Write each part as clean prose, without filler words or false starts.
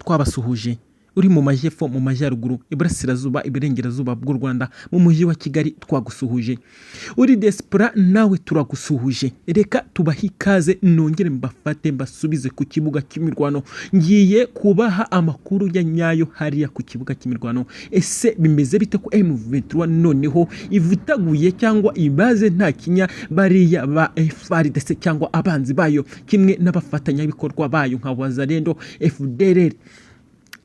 Twabasuhuje. Uri mu majyepfo, mu majyaruguru, iburasirazuba, iburengerazuba bw'u Rwanda, mu mujyi wa Kigali, twagusuhuje. Uri diaspora nawe turagusuhuje. Reka tubahe ikaze, nongere mbafate mbasubize ku kibuga cy'imirwano. Ngiye kubaha amakuru ya nyayo hariya ku kibuga cy'imirwano. Ese bimeze bite ko M23 noneho ivutaguye cyangwa ibaze nta kinya bariya ba FARDC cyangwa abanzi bayo, kimwe n'abafatanyabikorwa bayo nka Wazalendo, FDLR?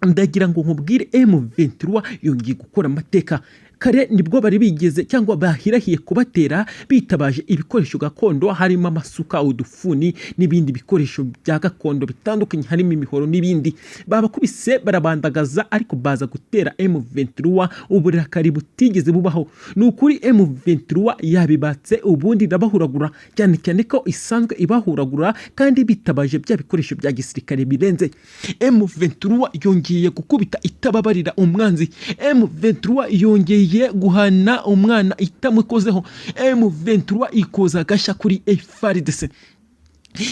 Ndagira ngo nkubwire, M23 yongeye gukora amateka. Kare nibwo bari bigeze cyangwa bahirahiye kubatera bitabaje ibikoresho gakondo, harimo amasuka, udufuni n'ibindi bikoresho bya gakondo bitandukanye, harimo imihoro n'ibindi. Babakubise barabandagaza, ariko baza gutera M23 uburakari butigeze bubaho. Ni ukuri M23 yabibatse, ubundi irabahuragura, cyane cyane ko isanzwe ibahuragura kandi bitabaje bya bikoresho bya gisirikare birenze. M23 yongeye gukubita itababarira umwanzi. M23 yongeye guhana umwana itamukozeho. M23 ikoza agashya kuri FARDC.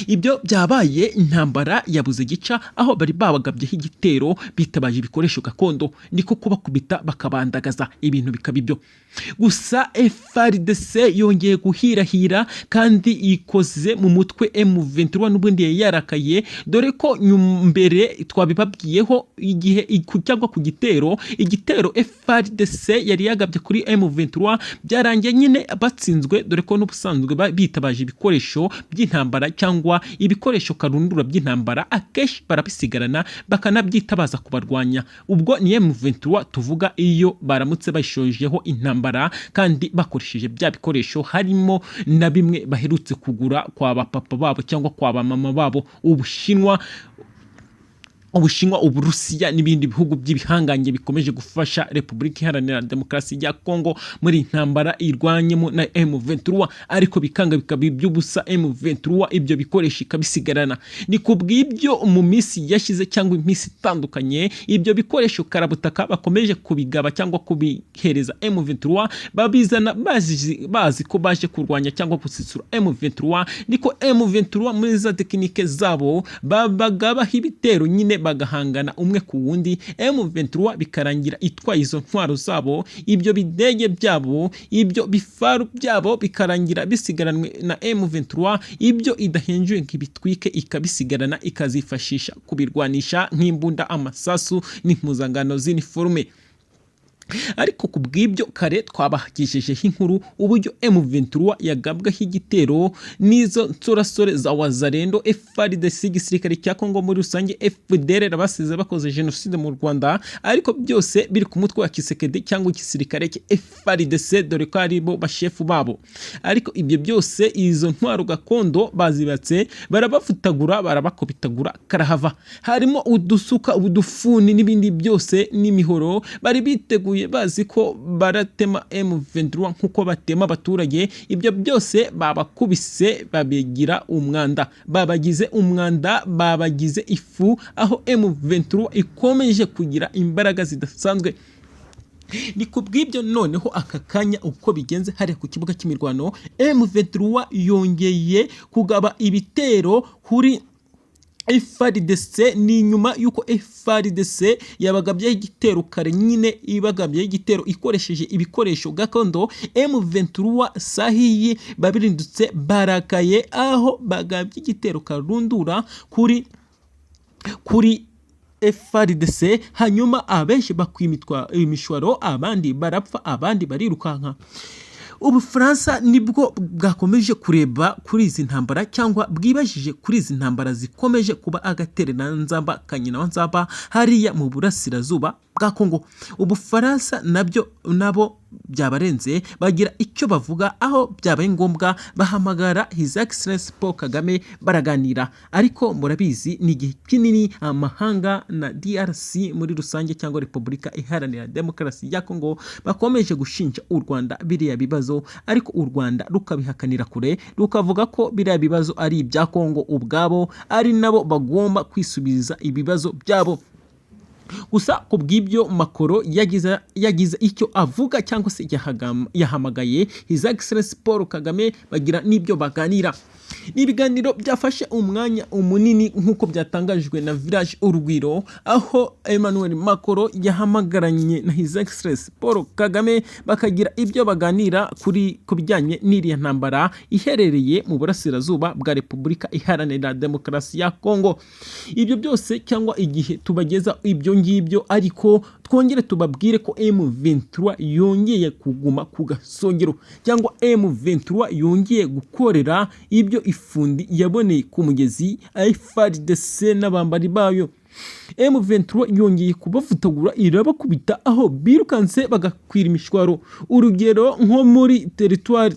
Ibyo byabaye, intambara yabuze gica, aho bari babagabyeho igitero bitabaje ibikoresho gakondo, niko kubakubita bakabandagaza, ibintu bikaba ibyo gusa. FARDC yongeye guhirahira kandi ikoze mu mutwe M23 n'ubundi yari yarakaye, dore ko mbere twabibabwiyeho igihe cyangwa ku gitero, igitero FARDC yari yagabye kuri M23 byarangiye nyine batsinzwe, dore ko n'ubusanzwe bitabaje ibikoresho by'intambara cyangwa ibikoresho karundura by'intambara, akenshi barabisigarana bakanabyitabaza kubarwanya. Ubwo ni M23 tuvuga, iyo baramutse bashojeho intambara kandi bakoresheje bya bikoresho, harimo na bimwe baherutse kugura kwa ba papa babo cyangwa kwa ba mama babo, Ubushinwa, Uburusiya n'ibindi bihugu by'ibihangange bikomeje gufasha Repubulika Iharanira Demokarasi ya Kongo muri iyi ntambara irwanyemo na M23, ariko bikanga bikaba iby'ubusa, M23 ibyo bikoresho ikabisigarana. Ni ku bw'ibyo mu minsi yashize cyangwa iminsi itandukanye, ibyo bikoresho karabutaka bakomeje kubigaba cyangwa kubihereza M23, babizana bazi ko baje kurwanya cyangwa gusisura M23. Niko M23 muri za tekinike zabo babagabaho ibitero nyine, bagahangana umwe ku wundi. M23 bikarangira itwaye izo ntwaro zabo, ibyo bidege byabo, ibyo bifaru byabo, bikarangira bisigaranwe na M23. Ibyo idahenjuye ngo ibitwike ikabisigarana, ikazifashisha kubirwanisha nk'imbunda, amasasu n'impuzangano z'iniforume. Ariko ku bw'ibyo kare twabagejejeho inkuru uburyo M23 yagabwaho igitero n'izo nsorasore za Wazalendo, FARDC, igisirikare cya Kongo muri rusange, FDLR basize bakoze jenoside mu Rwanda, ariko byose biri ku mutwe wa Tshisekedi cyangwa igisirikare cya FARDC, dore ko ari bo bashefu babo. Ariko ibyo byose, izo ntwaro gakondo bazibatse, barabafutagura, barabakubitagura karahava, harimo udusuka, udufuni n'ibindi byose n'imihoro. Bari biteguye bazi ko baratema M23 nk'uko batema abaturage. Ibyo byose babakubise babigira umwanda, babagize umwanda, babagize ifu, aho M23 ikomeje kugira imbaraga zidasanzwe. Ni ku bw'ibyo noneho aka kanya uko bigenze hariya ku kibuga cy'imirwano, M23 yongeye kugaba ibitero kuri FARDC. Ni nyuma y'uko FARDC yabagabyeho igitero kare nyine, ibagabyeho igitero ikoresheje ibikoresho gakondo. M23 sahiyi babirindutse barakaye, aho bagabye igitero karundura kuri FARDC, hanyuma abenshi bakwimitwa imishwaro, abandi barapfa, abandi barirukanka. Ubufaransa nibwo bwakomeje kureba kuri izi ntambara cyangwa bwibajije kuri izi ntambara zikomeje kuba agatereranzamba kanyina wa nzamba hariya mu burasirazuba bwa Kongo. Ubufaransa nabyo nabo byabarenze, bagira icyo bavuga, aho byabaye ngombwa bahamagara His Excellency Paul Kagame baraganira. Ariko murabizi, ni igihe kinini amahanga na DRC muri rusange cyangwa Repubulika Iharanira Demokarasi ya Kongo bakomeje gushinja u Rwanda biriya bibazo, ariko u Rwanda rukabihakanira kure, rukavuga ko biriya bibazo ari ibya Kongo ubwabo, ari nabo bagomba kwisubiza ibibazo byabo. Gusa ku bw'ibyo, Macron yagize icyo avuga cyangwa se yahamagaye His Excellency Paul Kagame, bagira n'ibyo baganira. Ni ibiganiro byafashe umwanya munini nk'uko byatangajwe na Village Urugwiro, aho Emmanuel Macron yahamagaranye na His Excellency Paul Kagame, bakagira ibyo baganira ku bijyanye n'iriya ntambara iherereye mu burasirazuba bwa Repubulika Iharanira Demokarasi ya Kongo. Ibyo byose cyangwa igihe tubageza ibyo ngibyo, ariko twongere tubabwire ko M23 yongeye kuguma ku gasongero, cyangwa M23 yongeye gukorera ibyo ifundi yaboneye ku mugezi FARDC n'abambari bayo. M23 yongeye kubavutagura, irabakubita aho birukanse bagakwira imishwaro. Urugero, nko muri teritwari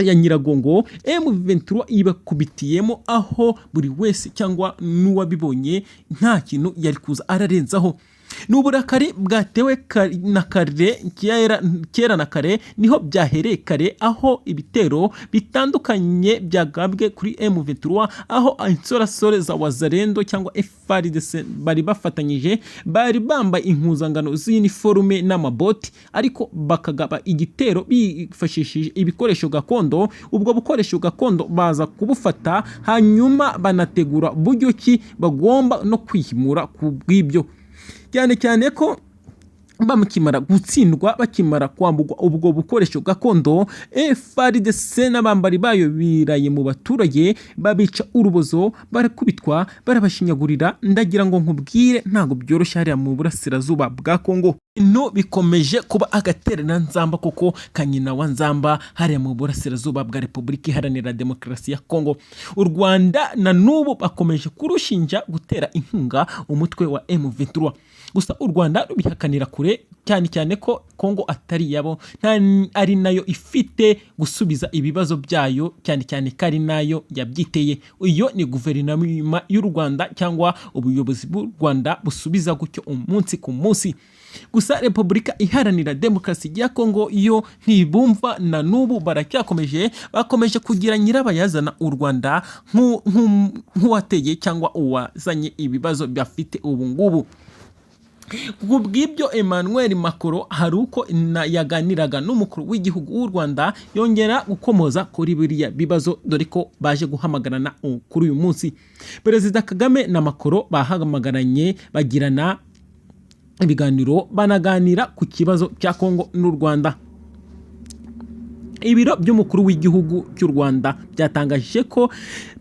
ya Nyiragongo, M23 ibakubitiyemo aho buri wese cyangwa n'uwabibonye nta kintu yari kuza ararenzaho. Ni uburakari bwatewe na kare kera, kera na kare niho byahereye kare, aho ibitero bitandukanye byagabwe kuri M23, aho insorasore za Wazalendo cyangwa FARDC bari bafatanyije, bari bambaye impuzangano z'iniforume n'amaboti, ariko bakagaba igitero bifashishije ibikoresho gakondo. Ubwo bukoresho gakondo baza kubufata, hanyuma banategura buryo ki bagomba no kwihimura ku bw'ibyo, cyane cyane ko bamukimara gutsindwa, bakimara kwambugwa ubwo bukoresho gakondo, FARDC n'abambari bayo biraye mu baturage, babica urubozo, barakubitwa, barabashinyagurira. Ndagira ngo nkubwire, ntabwo byoroshye hariya mu burasirazuba bwa Kongo. Ibintu bikomeje kuba agatereranzamba koko kanyina wa nzamba hariya mu burasirazuba bwa Repubulika Iharanira Demokarasi ya Kongo. U Rwanda na n'ubu bakomeje kurushinja gutera inkunga umutwe wa M23. Gusa u Rwanda rubihakanira kure, cyane cyane ko Kongo atari iyabo, nta ari nayo ifite gusubiza ibibazo byayo, cyane cyane ko ari nayo yabyiteye. Iyo ni guverinoma y'u Rwanda cyangwa ubuyobozi bw'u Rwanda busubiza gutyo umunsi ku munsi. Gusa Repubulika Iharanira Demokarasi ya Kongo yo ntibumva, na n'ubu baracyakomeje, bakomeje kugira nyirabayazana u Rwanda nk'uwateye cyangwa uwazanye ibibazo bafite ubu ngubu. Ku bw'ibyo, Emmanuel Macron hari uko yaganiraga n'umukuru w'igihugu w'u Rwanda, yongera gukomoza kuri biriya bibazo, dore ko baje guhamagarana kuri uyu munsi. Perezida Kagame na Macron bahamagaranye, bagirana ibiganiro, banaganira ku kibazo cya Kongo n'u Rwanda. Ibiro by'umukuru w'igihugu cy'u Rwanda byatangaje ko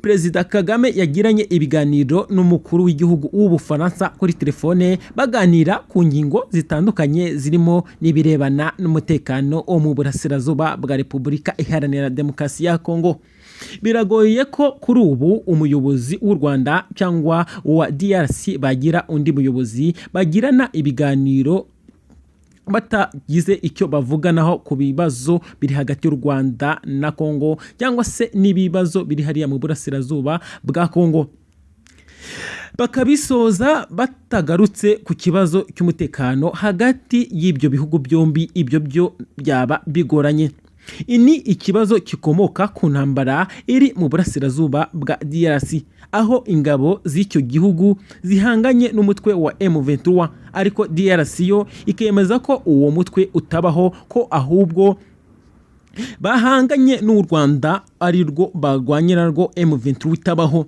Perezida Kagame yagiranye ibiganiro n'umukuru w'igihugu w'Ubufaransa kuri telefone, baganira ku ngingo zitandukanye zirimo n'ibirebana n'umutekano wo mu burasirazuba bwa Repubulika Iharanira Demokarasi ya Kongo. Biragoye ko kuri ubu umuyobozi w'u Rwanda cyangwa uwa DRC bagira undi muyobozi bagirana ibiganiro batagize icyo bavuganaho ku bibazo biri hagati y'u Rwanda na Kongo, cyangwa se n'ibibazo biri hariya mu burasirazuba bwa Kongo, bakabisoza batagarutse ku kibazo cy'umutekano hagati y'ibyo bihugu byombi. Ibyo byo byaba bigoranye. Ni ikibazo gikomoka ku ntambara iri mu burasirazuba bwa DRC, aho ingabo z'icyo gihugu zihanganye n'umutwe wa M23, ariko DRC yo ikemeza ko uwo mutwe utabaho, ko ahubwo bahanganye n'u Rwanda ari rwo barwanya narwo M23 itabaho.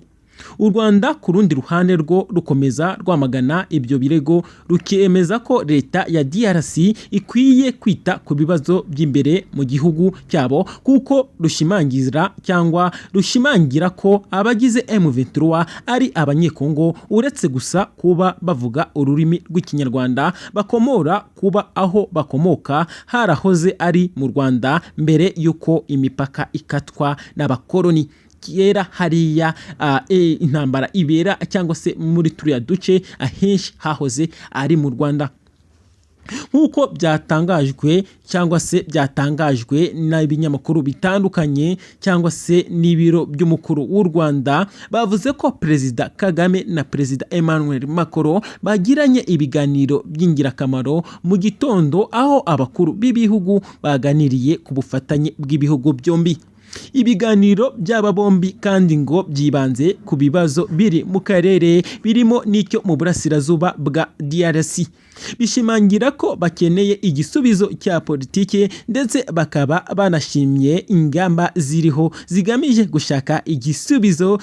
U Rwanda ku rundi ruhande rwo rukomeza rwamagana ibyo birego, rukemeza ko leta ya DRC ikwiye kwita ku bibazo by'imbere mu gihugu cyabo, kuko rushimangira cyangwa rushimangira ko abagize M23 ari Abanyekongo, uretse gusa kuba bavuga ururimi rw'Ikinyarwanda, bakomora kuba aho bakomoka harahoze ari mu Rwanda mbere y'uko imipaka ikatwa n'abakoloni kera hariya intambara ibera, cyangwa se muri turiya duce ahenshi hahoze ari mu Rwanda, nk'uko byatangajwe cyangwa se byatangajwe n'ibinyamakuru bitandukanye cyangwa se n'ibiro by'umukuru w'u Rwanda. Bavuze ko Perezida Kagame na Perezida Emmanuel Macron bagiranye ibiganiro by'ingirakamaro mu gitondo, aho abakuru b'ibihugu baganiriye ku bufatanye bw'ibihugu byombi. Ibiganiro by'aba bombi kandi ngo byibanze ku bibazo biri mu karere, birimo n'icyo mu burasirazuba bwa DRC, bishimangira ko bakeneye igisubizo cya politike, ndetse bakaba banashimye ingamba ziriho zigamije gushaka igisubizo,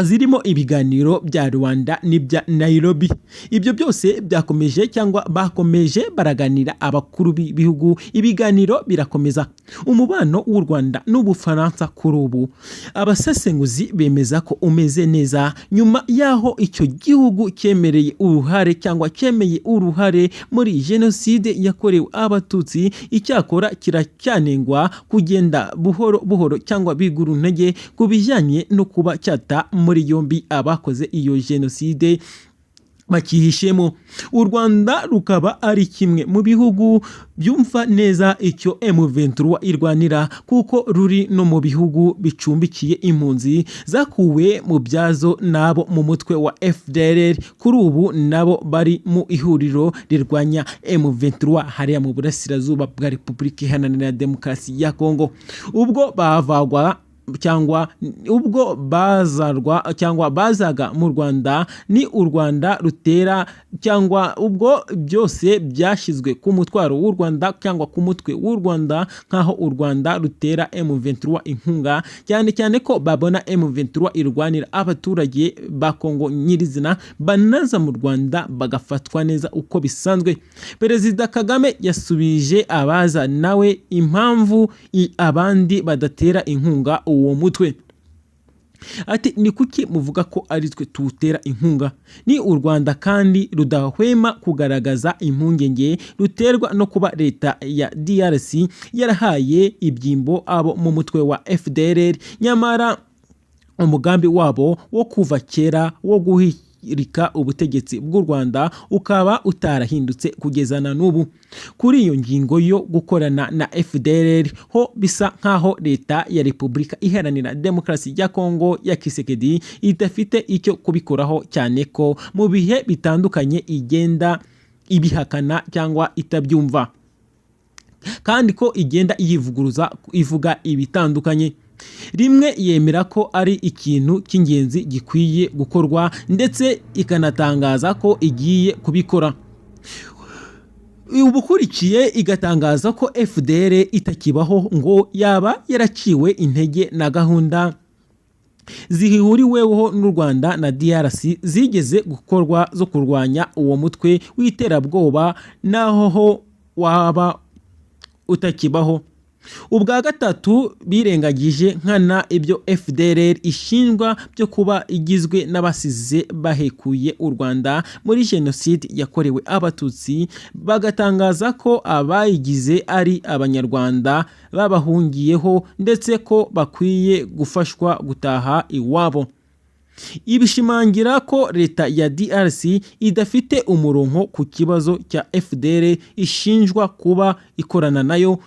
zirimo ibiganiro bya Luanda n'ibya Nairobi. Ibyo byose byakomeje cyangwa bakomeje baraganira abakuru b'ibihugu, ibiganiro birakomeza. Umubano w'u Rwanda n'Ubufaransa kuri ubu abasesenguzi bemeza ko umeze neza, nyuma y'aho icyo gihugu cyemereye uruhare cyangwa cyemeye uruhare muri jenoside yakorewe Abatutsi. Icyakora kiracyanengwa kugenda buhoro buhoro cyangwa bigura intege ku bijyanye no kuba cyata muri yombi abakoze iyo jenoside bakihishemo. U Rwanda rukaba ari kimwe mu bihugu byumva neza icyo M23 irwanira, kuko ruri no mu bihugu bicumbikiye impunzi zakuwe mu byazo n'abo mu mutwe wa FDLR, kuri ubu nabo bari mu ihuriro rirwanya M23 hariya mu burasirazuba bwa Repubulika Iharanira Demokarasi ya Kongo. Ubwo bavagwa cyangwa ubwo bazarwa cyangwa bazaga mu Rwanda, ni u Rwanda rutera cyangwa ubwo byose byashyizwe ku mutwaro w'u Rwanda cyangwa ku mutwe w'u Rwanda, nk'aho u Rwanda rutera M23 inkunga, cyane cyane ko babona M23 irwanira abaturage ba Kongo nyirizina, banaza mu Rwanda bagafatwa neza uko bisanzwe. Perezida Kagame yasubije abaza nawe impamvu abandi badatera inkunga uwo mutwe, ati: "Ni kuki muvuga ko ari twe tuwutera inkunga? Ni u Rwanda kandi rudahwema kugaragaza impungenge ruterwa no kuba leta ya DRC yarahaye ibyimbo abo mu mutwe wa FDLR, nyamara umugambi wabo wo kuva kera wo guhirika ubutegetsi bw'u Rwanda ukaba utarahindutse kugeza na n'ubu." Kuri iyo ngingo yo gukorana na FDLR ho, bisa nk'aho leta ya Repubulika Iharanira Demokarasi ya Kongo ya Tshisekedi idafite icyo kubikoraho, cyane ko mu bihe bitandukanye igenda ibihakana cyangwa itabyumva, kandi ko igenda yivuguruza ivuga ibitandukanye. Rimwe yemera ko ari ikintu cy'ingenzi gikwiye gukorwa, ndetse ikanatangaza ko igiye kubikora, ubukurikiye igatangaza ko FDLR itakibaho, ngo yaba yaraciwe intege na gahunda zihuriweho n'u Rwanda na DRC zigeze gukorwa zo kurwanya uwo mutwe w'iterabwoba, naho ho waba utakibaho. Ubwa gatatu birengagije nkana ibyo FDLR ishinjwa byo kuba igizwe n'abasize bahekuye u Rwanda muri jenoside yakorewe Abatutsi, bagatangaza ko abayigize ari Abanyarwanda babahungiyeho, ndetse ko bakwiye gufashwa gutaha iwabo. Ibishimangira ko leta ya DRC idafite umurongo ku kibazo cya FDLR ishinjwa kuba ikorana nayo.